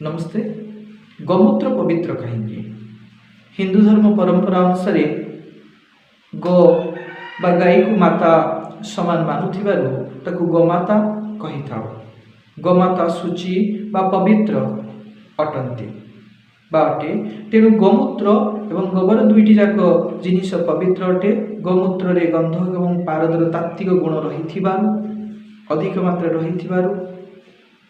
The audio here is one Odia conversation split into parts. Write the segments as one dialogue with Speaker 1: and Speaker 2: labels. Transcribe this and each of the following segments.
Speaker 1: ନମସ୍ତେ। ଗୋମୂତ୍ର ପବିତ୍ର କାହିଁକି? ହିନ୍ଦୁ ଧର୍ମ ପରମ୍ପରା ଅନୁସାରେ ଗୋ ବା ଗାଈକୁ ମାତା ସମାନ ମାନୁଥିବାରୁ ତାକୁ ଗୋମାତା କହିଥାଉ। ଗୋମାତା ଶୁଚି ବା ପବିତ୍ର ଅଟନ୍ତି ବା ଅଟେ। ତେଣୁ ଗୋମୂତ୍ର ଏବଂ ଗୋବର ଦୁଇଟି ଯାକ ଜିନିଷ ପବିତ୍ର ଅଟେ। ଗୋମୂତ୍ରରେ ଗନ୍ଧକ ଏବଂ ପାରଦର ତାତ୍ତ୍ୱିକ ଗୁଣ ରହିଥିବାରୁ, ଅଧିକ ମାତ୍ରାରେ ରହିଥିବାରୁ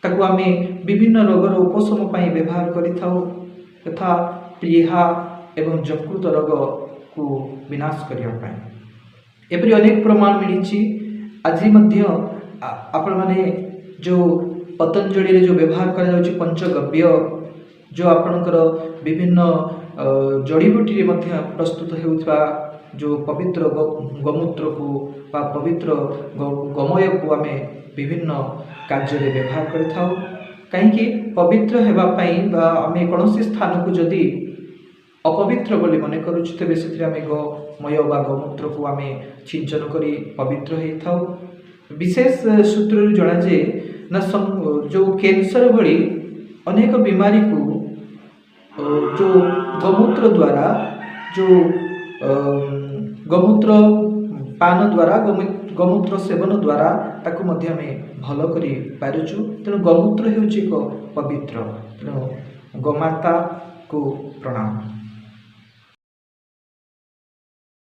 Speaker 1: ତାକୁ ଆମେ ବିଭିନ୍ନ ରୋଗର ଉପଶମ ପାଇଁ ବ୍ୟବହାର କରିଥାଉ, ଯଥା ପ୍ଲିହା ଏବଂ ଯକୃତ ରୋଗକୁ ବିନାଶ କରିବା ପାଇଁ। ଏପରି ଅନେକ ପ୍ରମାଣ ମିଳିଛି। ଆଜି ମଧ୍ୟ ଆପଣମାନେ ଯେଉଁ ପତଞ୍ଜଳିରେ ଯେଉଁ ବ୍ୟବହାର କରାଯାଉଛି ପଞ୍ଚଗବ୍ୟ, ଯେଉଁ ଆପଣଙ୍କର ବିଭିନ୍ନ ଜଡ଼ିବୁଟିରେ ମଧ୍ୟ ପ୍ରସ୍ତୁତ ହେଉଥିବା ଯେଉଁ ପବିତ୍ର ଗୋମୂତ୍ରକୁ ବା ପବିତ୍ର ଗୋମୟକୁ ଆମେ ବିଭିନ୍ନ କାର୍ଯ୍ୟରେ ବ୍ୟବହାର କରିଥାଉ। କାହିଁକି? ପବିତ୍ର ହେବା ପାଇଁ। ବା ଆମେ କୌଣସି ସ୍ଥାନକୁ ଯଦି ଅପବିତ୍ର ବୋଲି ମନେ କରୁଛୁ, ତେବେ ସେଥିରେ ଆମେ ଗୋମୟ ବା ଗୋମୂତ୍ରକୁ ଆମେ ଛିଞ୍ଚନ କରି ପବିତ୍ର ହେଇଥାଉ। ବିଶେଷ ସୂତ୍ରରୁ ଜଣାଯାଏ ନା, ଯେଉଁ କ୍ୟାନ୍ସର ଭଳି ଅନେକ ବିମାରୀକୁ ଯେଉଁ ଗୋମୂତ୍ର ଦ୍ୱାରା, ଯେଉଁ ଗୋମୂତ୍ର ପାନ ଦ୍ୱାରା, ଗୋମୂତ୍ର ସେବନ ଦ୍ୱାରା ତାକୁ ମଧ୍ୟ ଆମେ ଭଲ କରିପାରୁଛୁ। ତେଣୁ ଗୋମୂତ୍ର ହେଉଛି ଏକ ପବିତ୍ର। ତେଣୁ ଗୋମାତାକୁ ପ୍ରଣାମ।